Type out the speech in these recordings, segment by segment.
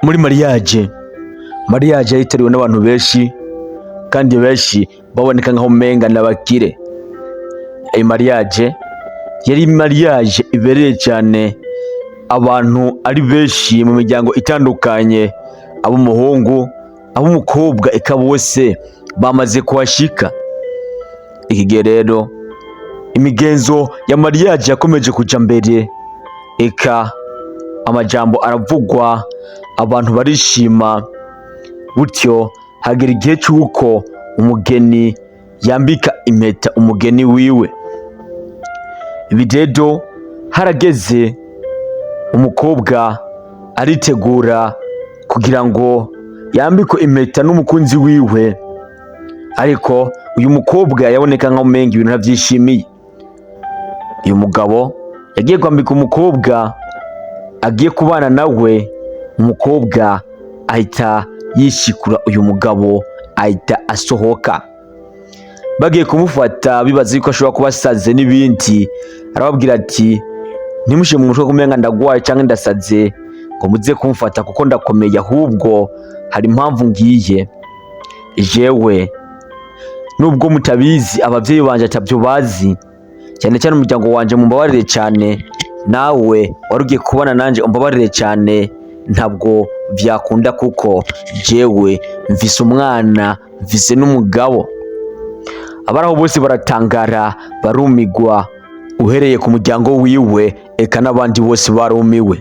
Muri mariage yitabiriwe n'abantu benshi kandi benshi baboneka nkaho umenga n'abakire. Iyi mariage yari mariage ibereye cyane, abantu ari benshi mu miryango itandukanye, ab'umuhungu, ab'umukobwa, eka bose bamaze kuhashika. Iki gihe rero imigenzo ya mariage yakomeje kuja mbere, eka amajambo aravugwa, abantu barishima. Gutyo hagera igihe c'uko umugeni yambika impeta umugeni wiwe. Ibi rero harageze umukobwa aritegura kugira ngo yambikwe impeta n'umukunzi wiwe, ariko uyu mukobwa yaboneka nkaho umenga ibintu ntavyishimiye. Uyu mugabo yagiye kwambika umukobwa agiye kubana nawe, umukobwa ahita yishikura uyu mugabo, ahita asohoka. Bagiye kumufata bibaza yuko ashobora kuba asaze n'ibindi, arababwira ati: "Ntimushyire mu mutwe kumenga ndagwaye canke ndasaze ngo muze kumfata, kuko ndakomeye. Ahubwo hari impamvu ngiye jewe, nubwo mutabizi, abavyeyi banje atavyo bazi, cyane cyane umuryango wanje, mumbabarire cyane. Nawe wari ugiye kubana nanje, umbabarire cyane, ntabwo vyakunda kuko jewe mfise umwana, mfise n'umugabo." Abaraho bose baratangara, barumigwa, uhereye ku muryango wiwe, eka n'abandi bose barumiwe.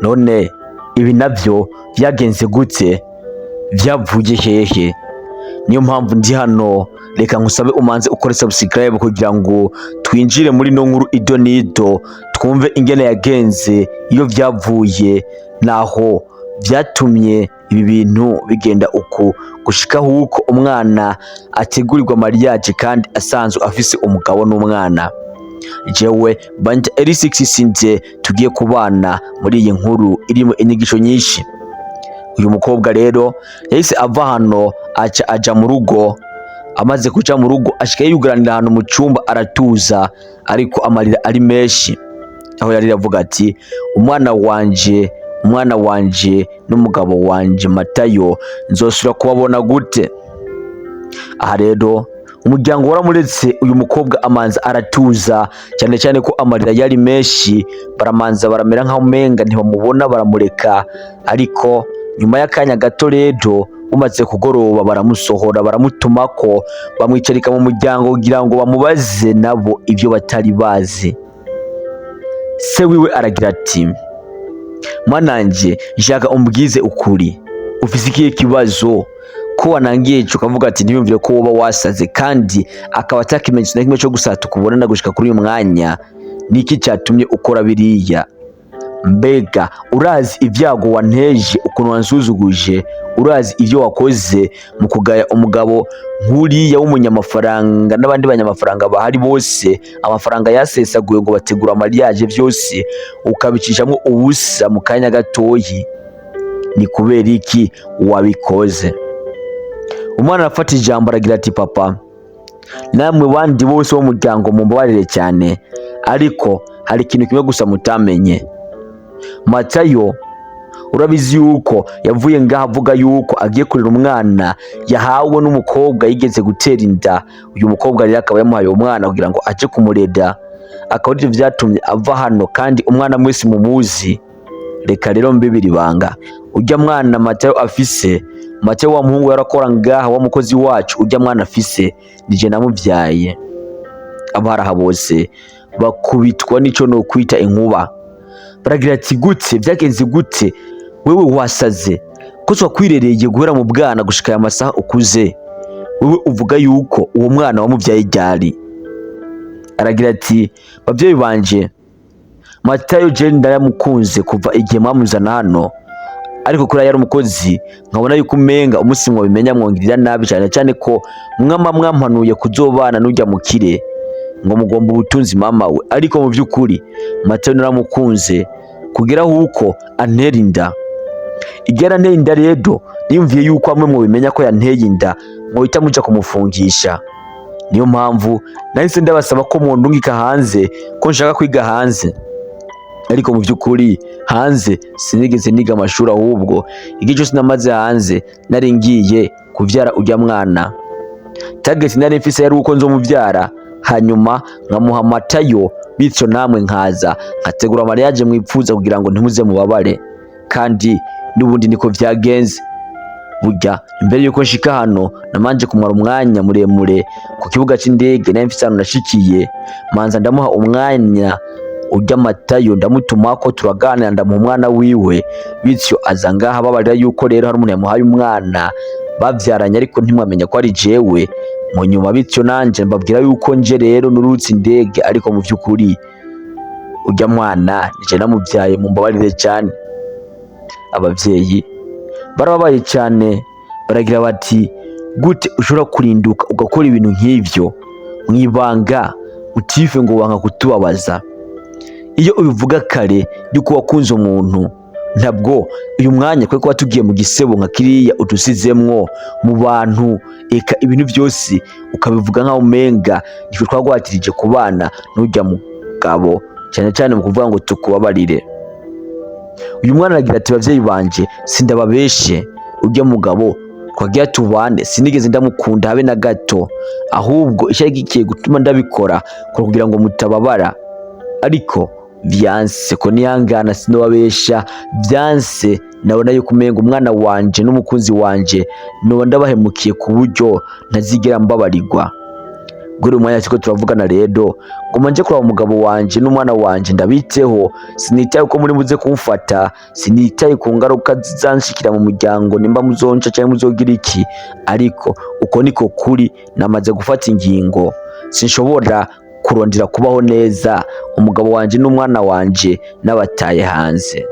None ibi navyo vyagenze gute? Vyavuye hehe? Niyo mpamvu ndi hano. Reka nkusabe umanze ukore subscribe kugira ngo twinjire muri no nkuru ido nido, twumve ingene yagenze, iyo vyavuye, naho vyatumye ibi bintu bigenda uku, gushika huko umwana ategurirwa mariage kandi asanzwe afise umugabo n'umwana. Jewe banja Eri6 sinze tugiye kubana muri iyi nkuru irimo inyigisho nyinshi. Uyu mukobwa rero yahise ava hano, aca aja mu rugo. Amaze kuja mu rugo, ashika yugaranira ahantu mu cumba, aratuza, ariko amarira ari menshi, aho yari avuga ati: "Umwana wanje, umwana wanje n'umugabo wanje Matayo, nzosubira kubabona gute?" Aha rero umuryango waramuretse, uyu mukobwa amanza aratuza, cyane cyane ko amarira yari menshi. Baramanza baramera nkaho umenga ntibamubona, baramureka. Ariko nyuma y'akanya gato rero, bumaze kugoroba, baramusohora, baramutumako, bamwicarika mu muryango kugira ngo bamubaze nabo ibyo batari bazi. Se wiwe aragira ati: "Mwananje, nshaka umbwize ukuri, ufise ikihe kibazo ko wanangiye ukavuga ati ntiyumvire ko woba wasaze, kandi akaba atakimenyetso na kimwe cyo gusata ukubona gushika kuri uyu mwanya? Niki cyatumye ukora biriya? Mbega urazi ibyago wanteje, ukuntu wansuzuguje? Urazi ibyo wakoze mu kugaya umugabo nk'uriya w'umunyamafaranga n'abandi banyamafaranga bahari bose, amafaranga yasesaguye ngo bategura mariage, byose ukabicishamo ubusa mu kanya gatoyi? Ni kubera iki wabikoze?" Umwana arafata ijambo, aragira ati: "Papa, namwe bandi bose bo mu muryango, mumbabarire cyane, ariko hari ikintu kimwe gusa mutamenye. Matayo urabizi yuko yavuye ngaha avuga yuko agiye kurera umwana yahawe n'umukobwa yigeze gutera inda. Uyu mukobwa rero akaba yamuhaye uwo mwana kugira ngo aje kumurera, akaba arivyo vyatumye ava hano. Kandi umwana mwese mumuzi. Reka rero mbibiri ibanga: urya mwana Matayo afise, Matayo wa muhungu yarakora ngaha, wa mukozi wacu, urya mwana afise nije namuvyaye." Abaraha bose bakubitwa n'ico no kwita inkuba, baragira ati: "Gute? Vyagenze gute? Wewe wasaze ko twakwirereye guhera mu bwana gushika aya masaha ukuze, wewe uvuga yuko uwo mwana wamuvyaye ryari?" Aragira ati: "Bavyeyi banje, Matayo je ndayamukunze kuva igihe mwamuzana hano, ariko kuri yari umukozi, nkabona yuko umenga umunsi mwabimenya mwongirira nabi, cyane cyane ko mwama mwampanuye kuzobana n'urya mukire, ngo mugomba ubutunzi mama we. Ariko mu by'ukuri Matayo naramukunze kugera huko antera inda. Igihe yaranteye inda rero, niyumviye yuko amwe mubimenya ko yanteye inda mwohita muja kumufungisha. Niyo mpamvu nahise ndabasaba ko mwondungika hanze, ko nshaka kwiga hanze." Ariko mu by'ukuri hanze sinigeze niga amashuri, ahubwo igihe cyose namaze hanze nari ngiye kuvyara urya mwana. Target nari mfise yari uko nzomuvyara, hanyuma nkamuha Matayo, bityo namwe nkaza nkategura mariage mwipfuza kugira ngo ntimuze mubabare. Kandi n'ubundi niko vyagenze. Burya imbere yuko nshika hano namanje kumara umwanya muremure ku kibuga c'indege. Nari mfise ahantu nashikiye, manza ndamuha umwanya urya Matayo, ndamutumako, turaganira, ndamuha umwana wiwe, bityo aza ngaha babarira yuko rero hari umuntu yamuhaye umwana bavyaranye, ariko ntimwamenya ko ari jewe mu nyuma. Bityo nanje mbabwira yuko nje rero nurutse indege, ariko mu vy'ukuri urya mwana nije namuvyaye, mumbabarire cyane. Abavyeyi barababaye cyane, baragira bati: "Gute ushobora kurinduka ugakora ibintu nk'ivyo mwibanga, utife ngo wanga kutubabaza? Iyo ubivuga kare yuko wakunze umuntu, ntabwo uyu mwanya twari kuba tugiye mu gisebo nka kiriya udusizemwo mu bantu. Eka ibintu byose ukabivuga nkaho umenga nitwe twagwatirije kubana n'urya mugabo, cyane cyane mu kuvuga ngo tukubabarire." Uyu mwana aragira ati: "Bavyeyi banje, sindababeshe, urya mugabo twagira tubane sinigeze ndamukunda habe na gato, ahubwo icyari gikiye gutuma ndabikora kugira ngo mutababara. Ariko vyanse ko nihangana, sinobabesha, vyanse. Nabona yuko umenga umwana wanje n'umukunzi wanje noba ndabahemukiye ku buryo ntazigera mbabarirwa. Guhera umwanya turiko turavugana rero, ngoma nje kuraba umugabo wanje n'umwana wanje, ndabiteho. Sinitaye ko muri buze kumfata, sinitaye ku ngaruka zizanshikira mu muryango, nimba muzonca canke muzogira iki, ariko uko niko kuri. Namaze gufata ingingo. Sinshobora kurondera kubaho neza umugabo wanje n'umwana wanje n'abataye hanze."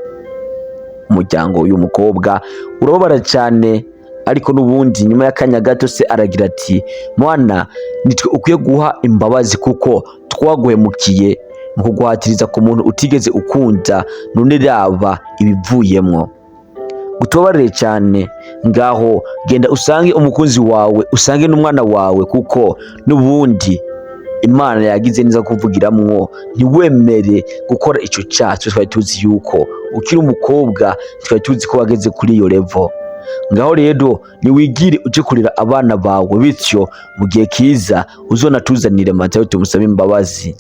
Umuryango w'uyu mukobwa urababara cyane, ariko n'ubundi nyuma y'akanya gato se aragira ati: "Mwana, nitwe ukwiye guha imbabazi kuko twaguhemukiye mu kuguhatiriza ku muntu utigeze ukunda. None raba ibivuyemwo. Utubabarire cyane. Ngaho genda usange umukunzi wawe, usange n'umwana wawe, kuko n'ubundi Imana yagize neza kuvugiramwo ntiwemere gukora ico cyaha. Twe twari tuzi yuko ukiri umukobwa, twari tuzi ko wageze kuri iyo level. Ngaho rero niwigire uje kurera abana bawe, bityo mu gihe kiza uzonatuzanire Matayo tumusabe imbabazi."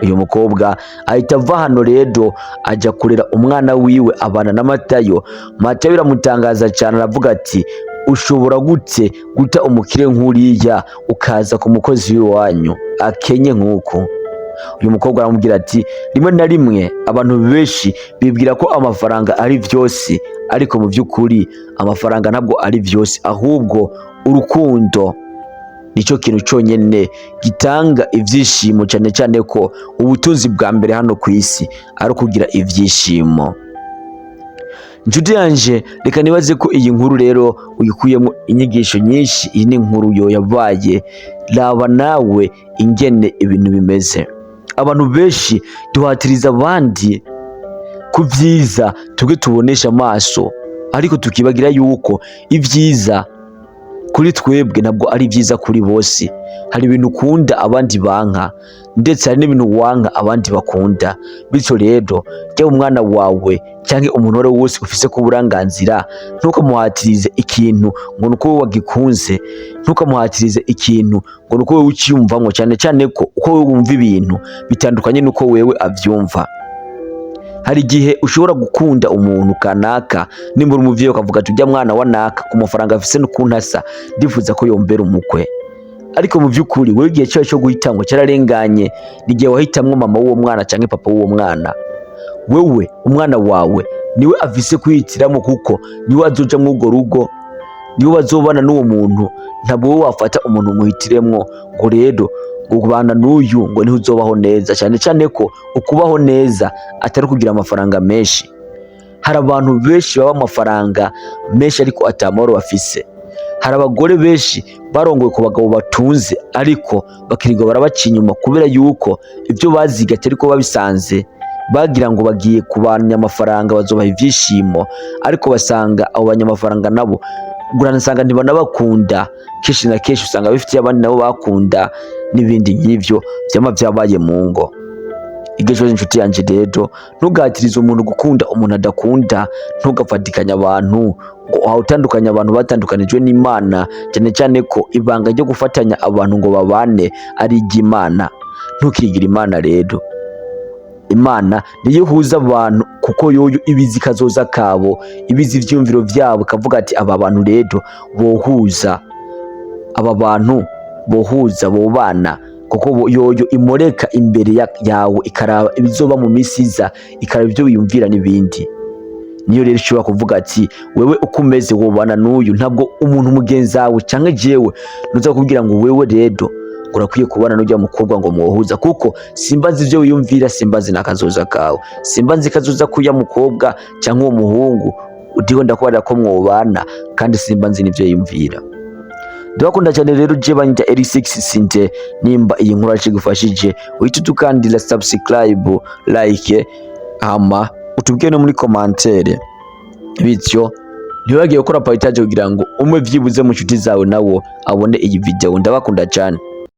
Uyu mukobwa ahita ava hano rero ajya kurera umwana wiwe, abana na Matayo. Matayo biramutangaza cyane, aravuga ati: "Ushobora gute guta umukire nk'uriya ukaza ku mukozi w'iwanyu akenye nk'uku?" Uyu mukobwa aramubwira ati: "Rimwe na rimwe abantu benshi bibwira ko amafaranga ari vyose, ariko mu by'ukuri amafaranga ntabwo ari vyose, ahubwo urukundo nicyo kintu cyonyine gitanga ibyishimo, cyane cyane ko ubutunzi bwa mbere hano ku isi ari ukugira ibyishimo." Inshuti yanje, reka nibaze ko iyi nkuru rero uyikuyemo inyigisho nyinshi. Iyi ni inkuru yo yabaye. Raba nawe ingene ibintu bimeze. Abantu benshi duhatiriza abandi ku byiza twebwe tubonesha amaso, ariko tukibagira yuko ibyiza kuri twebwe ntabwo ari byiza kuri bose. Hari ibintu ukunda abandi banka, ndetse hari n'ibintu wanka abandi bakunda. Bityo rero, jya umwana wawe cyangwa umuntu uwo ari we wese ufise ku burenganzira, ntukamuhatirize ikintu ngo nuko wowe wagikunze, ntukamuhatirize ikintu ngo nuko wowe ucyiyumvamo, cyane cyane ko uko wowe wumva ibintu bitandukanye n'uko wewe avyumva. Hari igihe ushobora gukunda umuntu kanaka, nimba uri umuvyeyi ukavuga ati: "Urya mwana wa naka, ku mafaranga afise n'ukuntu asa, ndifuza ko yombera umukwe." Ariko mu by'ukuri wewe igihe cyawe cyo guhitamwo cyararenganye, ni igihe wahitamwo mama w'uwo mwana canke papa w'uwo mwana. Wewe umwana wawe niwe afise kwihitiramo, kuko niwe azoja muri urwo rugo, niwe bazobana n'uwo muntu. Ntabwo wowe wafata umuntu umuhitiremwo ngo rero ngo kubana n'uyu ngo niho uzobaho neza, cyane cyane ko ukubaho neza atari kugira amafaranga menshi. Hari abantu benshi baba amafaranga menshi ariko atamahoro bafise. Hari abagore benshi barongoye ku bagabo batunze, ariko bakirirwa barabaca inyuma kubera yuko ibyo baziga atari ko babisanze. Bagira ngo bagiye ku banyamafaranga bazobaha ivyishimo, ariko basanga abo banyamafaranga nabo uranasanga ntibanabakunda. Kenshi na kenshi usanga bifitiye abandi nabo bakunda, n'ibindi nk'ivyo vyama vyabaye mu ngo. Igihe cyose, inshuti yanjye rero, ntugatirize umuntu gukunda umuntu adakunda. Ntugafatikanye abantu ngo utandukanye abantu batandukanijwe n'Imana, cyane cyane ko ibanga ryo gufatanya abantu ngo babane ari iry'Imana. Ntukigire Imana rero. Imana niyo ihuza abantu, kuko yoyo ibizi kazoza kabo, ibizi ivyiyumviro vyabo, ikavuga ati: "Aba bantu rero bohuza, aba bantu bohuza, bobana," kuko yoyo imureka imbere yawe, ikaraba ibizoba mu minsi iza, ikaraba ibyo wiyumvira n'ibindi. Niyo rero ishobora kuvuga ati: "Wewe uko umeze wobana n'uyu." Ntabwo umuntu mugenzi wawe canke jewe nuza kubwira ngo: "Wewe rero urakwiye kubana n'ujya mukobwa ngo mwohuza," kuko simba nzi ivyo wiyumvira, simba nzi n'akazoza kawe, simba nzi kazoza k'uya mukobwa canke uwo muhungu ndiho ndakubarira ko mwobana, kandi simba nzi n'ivyo yiyumvira. Ndabakunda cyane rero. Je banyita Eric6 Sinte. Nimba iyi nkuru yagufashije, uhite utukandira subscribe, like, hama utubwire no muri commentaire. Bityo ntibagiye gukora partage kugira ngo umwe vyibuze mu nshuti zawe nawo abone iyi video. Ndabakunda cyane.